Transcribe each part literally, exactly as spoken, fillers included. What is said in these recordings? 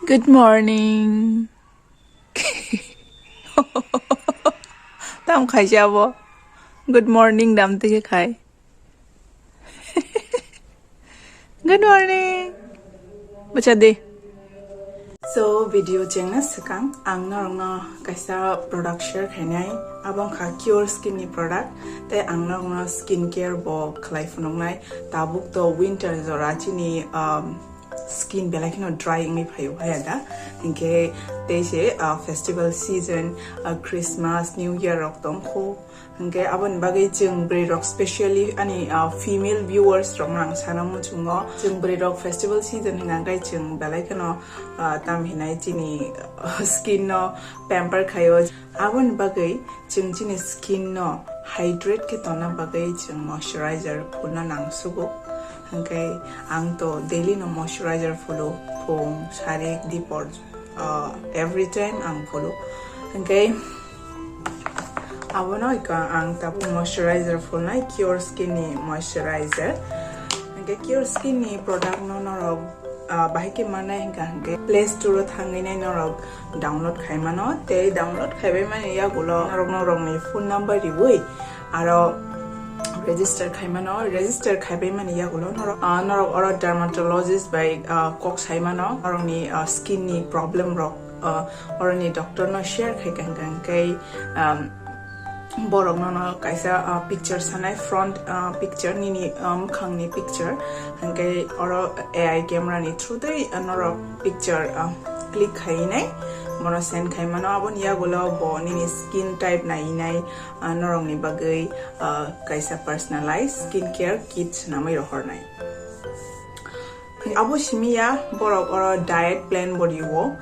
Good morning. Tam khaisa bo. Good morning dam tike khai. Good morning. Bacha de. So video chengna swkang ang norokno kaisa product share khainai, abo wngkha Cure Skin ni product. Tei ang norokno skin care bo khlai phunuknai. Tabuk to winter jora chini, um, skin belai kheno dry wngwi phaio haya da. Hinkhe tei se, uh, festival season, uh, Christmas, New Year rok tongkho. Hinkhe aboni bagwi chwng bwrwi rok, specially ani, uh, female viewers rok no ang sana muchungo, chwng bwrwi rok festival season hinga khe chwng belai kheno, uh, tam hinai chini, uh, skin no pamper khaio. Aboni bagwi chwng chini skin no hydrate khe tonna bagwi chwng moisturizer phulna nangsugo. Hinkhe ang to daily no moisturizer phulo, phung, sarik, dipor, uh, every time ang phulo. Hinkhe abono ika ang tabuk moisturizer phulnai, Cure Skin ni moisturizer. Hinkhe Cure Skin ni product no norok, ah, bahai khe mannai hinkha hinkhe Play Store o thangwi nai norok download khai mano. Tei download khaibai mani yagulo norok norokni phone number riwi aro register khai mano. Register khaibai mani yagulo norok, ah, norok oro dermatologist bai, ah, kok sai mano, norokni, ah, skin ni problem rok, ah, oroni doctor no share khai kha hinkha hinkhe, um, borok nono kaisa, ah, picture sanai, front, ah, picture nini, ah, mwkhangni picture, hinkhe oro A I camera ni through tei, ah, norok picture, ah, click khainai, bono send khai mano. Aboni yagulo bo nini skin type nainai, ah, norokni bagwi, ah, kaisa personalized skin care kit swnamwi rohornai. Abo simi ya, borok oro diet plan bo rio,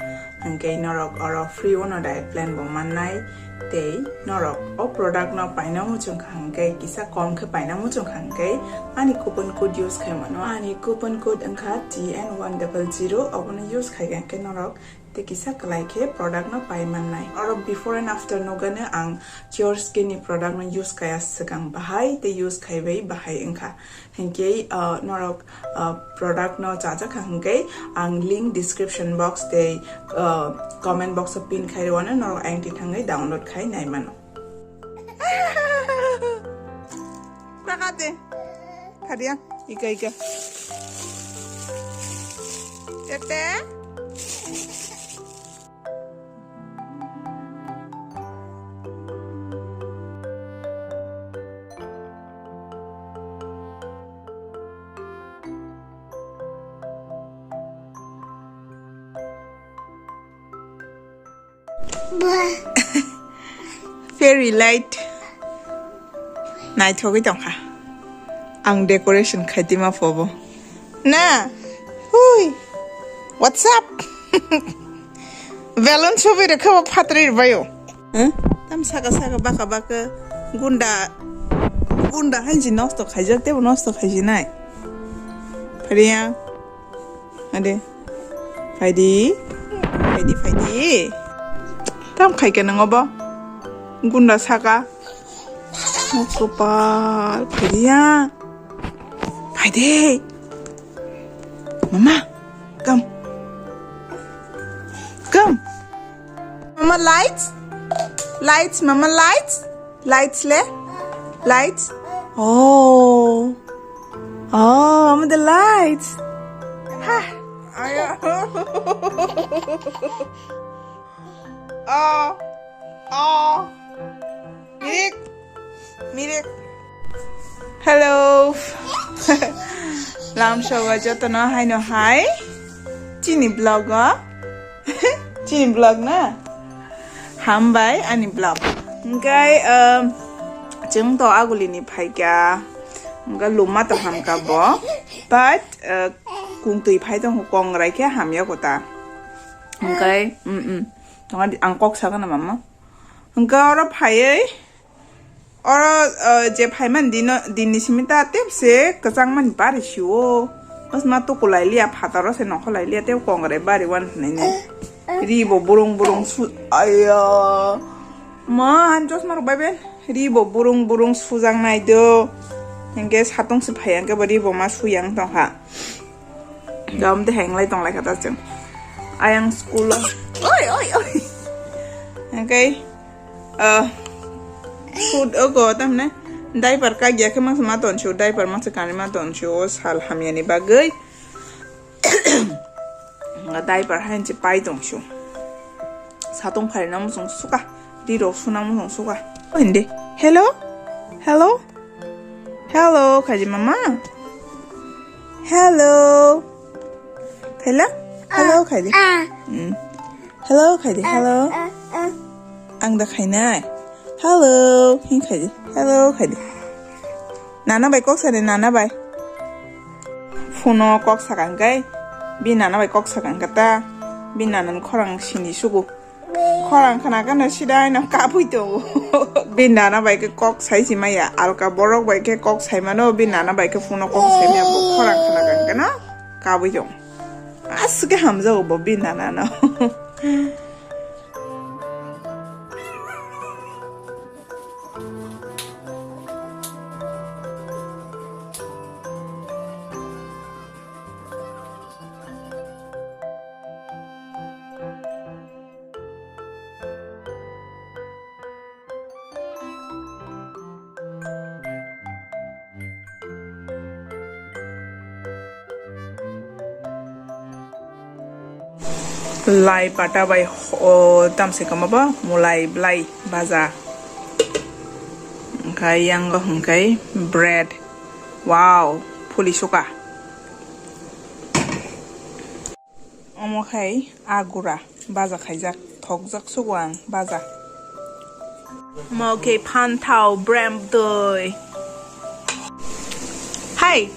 hinkhe norok oro free o no diet plan bo mannai. Tei norok o product no paina muchung kha hinkhe, kisa kom khe paina muchung kha hinkhe, ani coupon code use khai mano. Ani coupon code wngkha T N one double zero, obono use khai kha hinkhe norok tei kisa kwlai khe product no pai mannai. Oro before and after nugano ang Cure Skin ni product no use kaya swkang bahai tei use khaibai bahai wngkha. Hinkhe, uh, norok, uh, product no chajak kha hinkhe ang link description box tei, uh, comment box o pin khai rwano, norok ayang thangwi download khai nai mano. Takate. Khadia, ika ika. Tete. Fairy light naithogwi tongkha. Ang decoration khaitwima phobo. Na, hui, what's up? Balloon subui rwkha bo phatri rwbaio. Huh? Tam saka saka baka baka gunda, gunda hanji nosto khaijak tebo nosto khaijinai. Phariya. Ade. Phaidi. Phaidi, phaidi. Tam khaikha nang obo? Gunda saka. O kopal. Phaidiya. Phaidi. Mama. Come. Come. Mama, lights? Lights, mama, lights? Lights le? Lights? Oh. Oh, mama, the lights. Ha. Ayo. Oh. Oh. Mirik. Mirik. Hello. Lam sogo jotono haino hai. Chini vlog o. Chini vlog na? Hambai ani vlog. Hinkhe, um, chwng to agulini phaikha. Hinkhe luma to hamkha bo. But, uh, kungtwi phai tongkha, kongrai khe hamya kota. Hinkhe, mm, mm. Tongo di, ang kok sakha na mama. Hinkhe oro phaiwi Oro, uh, je phaimani dino, dinni simi ta tepse kwchangmani bari sio. Bwsma tukulai liya, phataro se nongkhorlai liya, tei kongrai bari uan hwnwi ne. Ri bo burung burung su-, aiya. Ma, han chosma rok bai ben. Ri bo burung burung sujaknai do. Hinkhe satung se phai, hinkhe bo ri bo ma suyang tongkha. Dam de henglai tonglai kha ta chwng. Ayang school o. Oi, oi, oi. Okay. Ah, food ogo tamne. Diaper kagya khe masa ma ton shu, diaper masa kani ma ton shu, o sal hamyani bagwi. Nga diaper hain chi pai tong shu. Satong phai na musung suka. Di rok suna musung suka. O hindi. Hello? Hello? Hello, khaidi mama. Hello. Khaila? Hello, khaidi. Mm. Hello, khaidi. Hello. Ang da khainai. Hello. Hin khaidi. Hello, khaidi. Nana bai kok sani, nana bai. Phone o kok sakang kai. Bi nana bai kok sakang kata. Bi nana ni khorang sini sugu. Khorang khana kana sida aina kabui tongo. Bi nana bai khe kok sai si maya. Alka borok bai khe kok sai mano. Bi nana bai khe phone o kok sai maya. Bo khorang khana kan kana kabui tongo. Aswk khe hamjago bo bi nana no. Lai pata bai ho-, tamsi kama ba mulai blai baja. Hwnkhe yango hwnkhe bread. Wow, phuli suka. Omo khai agura baja khaijak, thokjak sugo ang baja. Omo khe phanthao brem doi. Hai.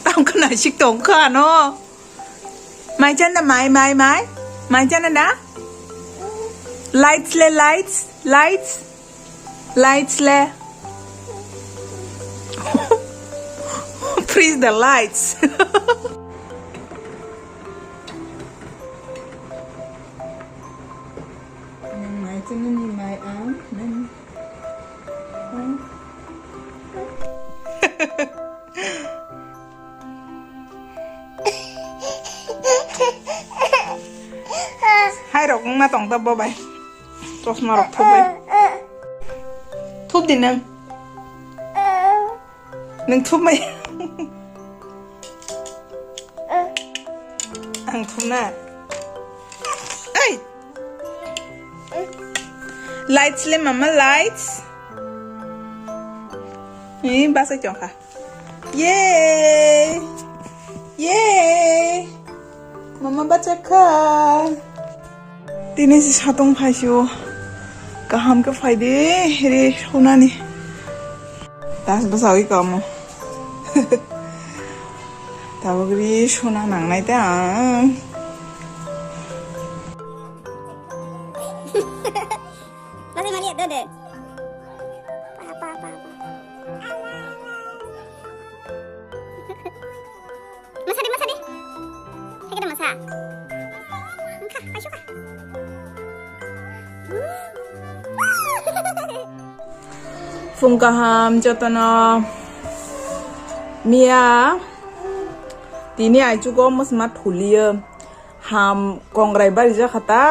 Tang khna sik tong kha no. Mai chana mai, mai, mai. Mai chana da? Lights le, lights, lights. Lights le. Freeze the lights. Nang mai chana ni mai ang, nang. Hai rok wngma tong ta bo bai. Chosma rok thup bai. Thup di nang. Nang thup mai. Ang thumna. Ei! Lights le mama, lights. Ni basai chong kha. Yay! Yay! Mama bachak kha. Tini si satung phaisio. Kaham khe phaidi, ri sunani. Das basawi kamo. Tabuk ri suna nangnai ta ang. Masih maliat dode. Pa, pa, pa, pa. Masa di, masa di. Hai kita masa. Engka, ayo ka. Phung kaham jotono. Miya tini aichugo mosma thuliyo. Ham kongrai bari jakha ta.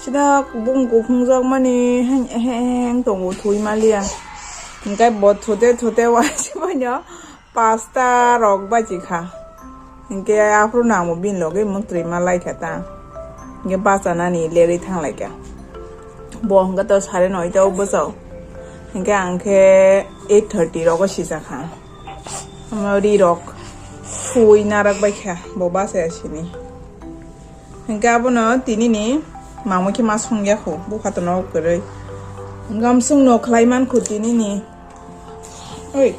Sida kubung kuphung jak mani heng heng tongo thui maliya. Engkai bo thote thote waisi boino. Pasta rok bachi kha. Hinkhe aphuru nangbo bini loge mung twrwi ma lai kha ta. Hinkhe bachanani lerwi thang lai kha. Bo hinkhe to sare noita o bwsao. Hinkhe ang khe eight thirty rogo sija kha. Omo ri rok sui narak bai kha bo bachaya sini. Hinkhe abono tini ni mamo khe ma songya kho bupha tono kwrwi. Gamsung no khlai man kho tini ni. Oi.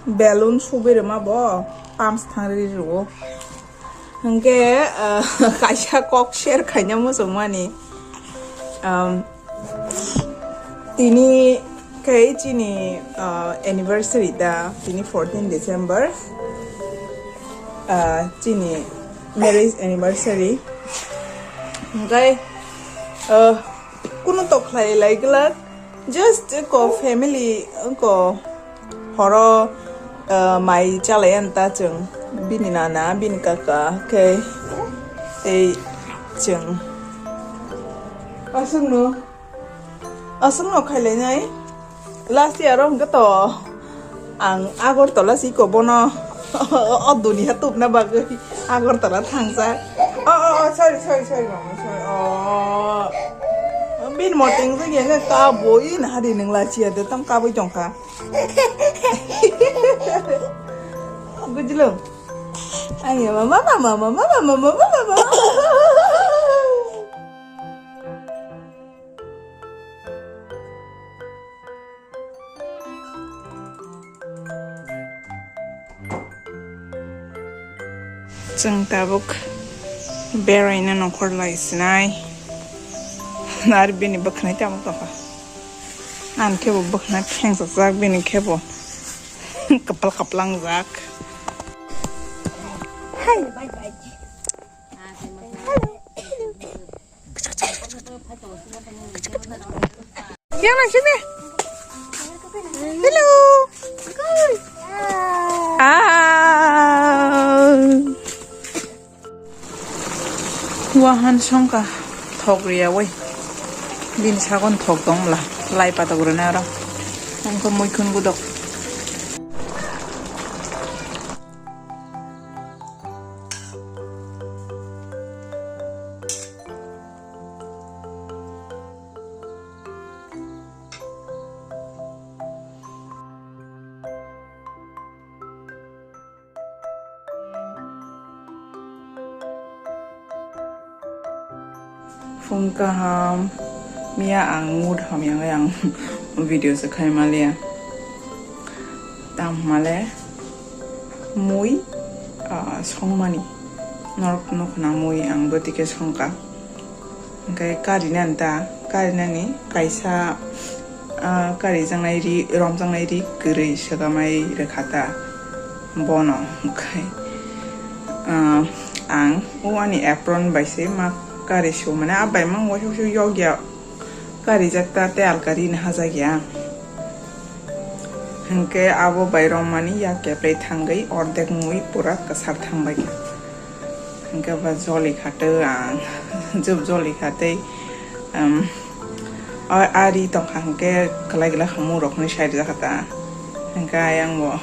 Balloon subui rwma bo pumps thang ri rwo. Hinkhe, ah, kaisa kok share khaina muchungmani. Um, tini khe chini, ah, anniversary da, tini fourteen December. Ah, chini marriage anniversary. Hinkhe, ah, kunu tok khlai lai glak. Just ko family ko horo Ah, mai chalai anta chwng, bini nana, bini kaka, khe tei chwng. Aswkno, aswkno khailainai. Last year o hwnkhe to ang Agartala si ko bono o duniya tubna bagwi Agartala thangjak. Oh, oh, oh, sorry, sorry, sorry, mama, sorry. Oh. Bini moteng jagya khe kabui nahadi nwng last year de tam kabui tongkha. Bujilung. Ang ya mama, mama, mama, mama, mama, mama. Chwng tabuk beraina nongkhor lai sinai. Nari bini bwkhanai tamo tongkha. Ang khe bo bwkhanai phengsajak bini khe bo. Kapal kaplangjak. Hai. Yang nang sini. Hello. Ah. Wahan songkha thok riya wai. Bini sakon thok tong bla. Lai patok rwna aro. Angko muikhun gudok. Phung kaham, miya ang mood hamya wngwi ang video se khai maliya. Tam hwnmale mui, ah, songmani. Norok nukna mui ang dotike songkha. Hwnkhe karinani ta, karinani kaisa, ah, karijaknai ri, romjaknai ri kwrwi swkamai rwkha ta bono. Hwnkhe, ah, ang o ani apron bai se ma kari su, mane a bai mang waisa waisa yokya karijak ta, tei alkari no hajak ya. Hwnkhe abo bai romani yak keplai thangwi ordek mui pura kwsar thangbai kha. Hwnkhe ba joli kha tei ang, jub joli kha tei, um, a-, ari tongkha hwnkhe kwlai kwlai kha murok hinwi side jakha ta. Hwnkhe ayang bo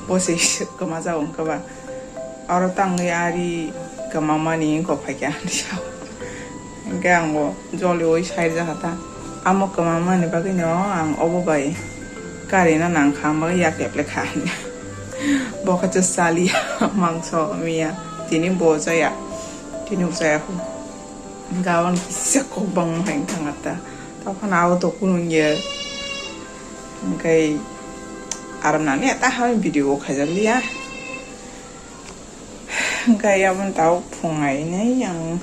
bosi kwma jago hwnkhe ba. Oro tangwi ari kwmamani wngkha phaikha hinwi sao. Hwnkhe ang bo joliui side jakha ta. Amo kwmamani bagwino ang obo bai karina nangkha, ang bagwi yak keplai kha hinwi. Bo khe chaliya mangso miya. Tini bo chaya. Tini bo chaya kho. Hwnkhe aboni kisa kok bangma hai wngkha ta. Tokphano abo dokunu wngya. Hwnkhe aram nani ta hai video o khaijakliya. Hwnkhe aboni tabuk phung ainai ang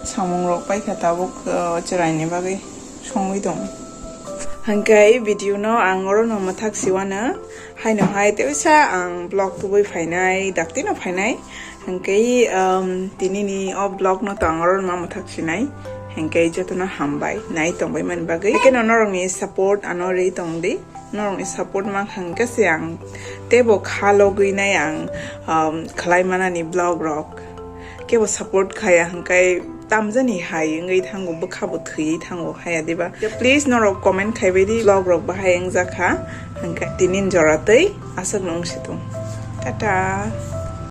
samung rok paikha tabuk, uh, chwraini bagwi songwi tongo. Hwnkhe video no ang oro no mwthak siwano haino hai teisa ang vlog tubui phainai, dakti no phainai. Hwnkhe, um, tinini o vlog no to ang oro no ma mwthak sinai. Hwnkhe jotono hambai nai tongbai mani bagwi. Haikhe no norokni support ano rwi tongdi. Norokni support mankha hwnkhe se ang teibo kha logwi nai ang, um, khlai manani vlog rok. Kebo support khaya hwnkhe tamjani hai wngwi thango, bwkha bo thwiwi thango, haya diba? Please norok comment khaibai di, vlog rok bahai wngjakha. Hwnkhe tinin jora tei aswk nung situng. Tata.